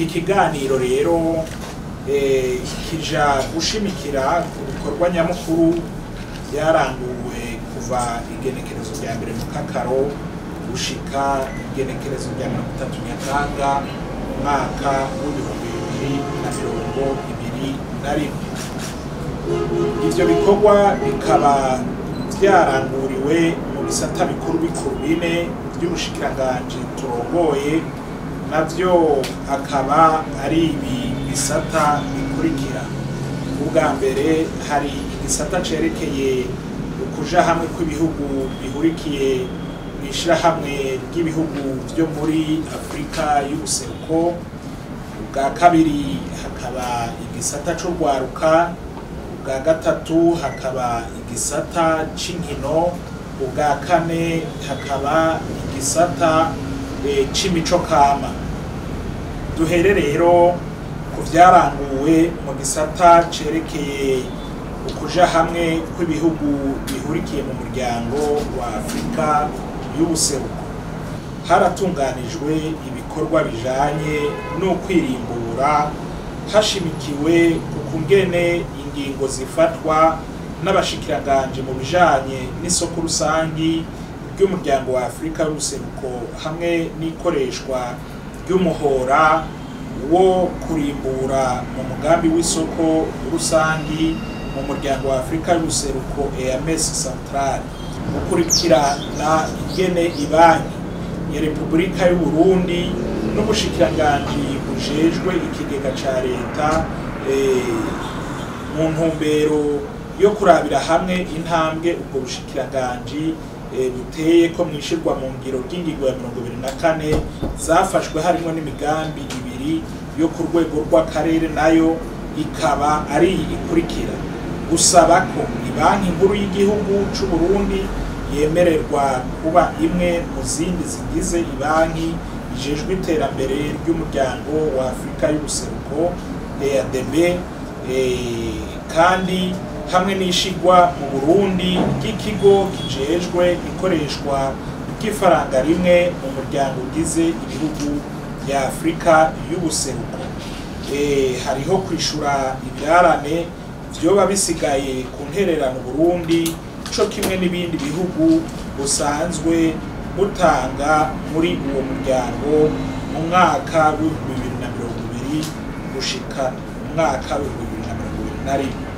Iki kiganiro rero kija gushimikira ku bikorwa nyamukuru byaranguwe kuva igenekerezo rya 1 Mukakaro gushika igenekerezo rya 30 Nyakanga umwaka w'2021. Ivyo bikorwa bikaba vyaranguriwe mu bisata bikuru bikuru bine vy'ubushikiranganji turongoye, navyo akaba ari ibi bisata bikurikira. Ubwa mbere hari igisata cerekeye ukuja hamwe kw'ibihugu bihurikiye mw'ishirahamwe ry'ibihugu vyo muri Afrika y'ubuseruko. Ubwa kabiri hakaba igisata c'urwaruka, ubwa gatatu hakaba igisata c'inkino, ubwa kane hakaba igisata c'imico kama. Duhere rero ku vyaranguwe mu gisata cerekeye ukuja hamwe kw'ibihugu bihurikiye mu muryango wa Afrika y'ubuseruko. Haratunganijwe ibikorwa bijanye no kwirimbura hashimikiwe ku kungene ingingo zifatwa n'abashikiranganje mu bijanye n'isoko rusangi ry'umuryango wa Afrika y'ubuseruko hamwe n'ikoreshwa ry'umuhora wo kurimbura mu mugambi w'isoko rusangi mu muryango wa Afrika y'ubuseruko EAMS Central. Gukurikirana ingene ibanki ya Repubulika y'u Burundi n'ubushikiranganji bujejwe ikigega ca leta mu ntumbero yo kurabira hamwe intambwe ubwo bushikiranganji buteye ko mwishirwa mu ngiro ry'ingingo ya 24 zafashwe, harimo n'imigambi ibiri yo ku rwego rw'akarere, nayo ikaba ari ikurikira: gusaba ko ibanki nkuru y'igihugu c'u Burundi yemererwa kuba imwe mu zindi zigize ibanki ijejwe iterambere ry'umuryango wa Afrika y'ubuseruko EADB, kandi hamwe n'ishigwa mu Burundi ry'ikigo kijejwe ikoreshwa ry'ifaranga rimwe mu muryango ugize ibihugu bya Afrika y'ubuseruko. Hariho kwishura ibirarane vyoba bisigaye ku ntererano Burundi co kimwe n'ibindi bihugu busanzwe butanga muri uwo muryango mu mwaka w'2020 gushika mu mwaka w'2021.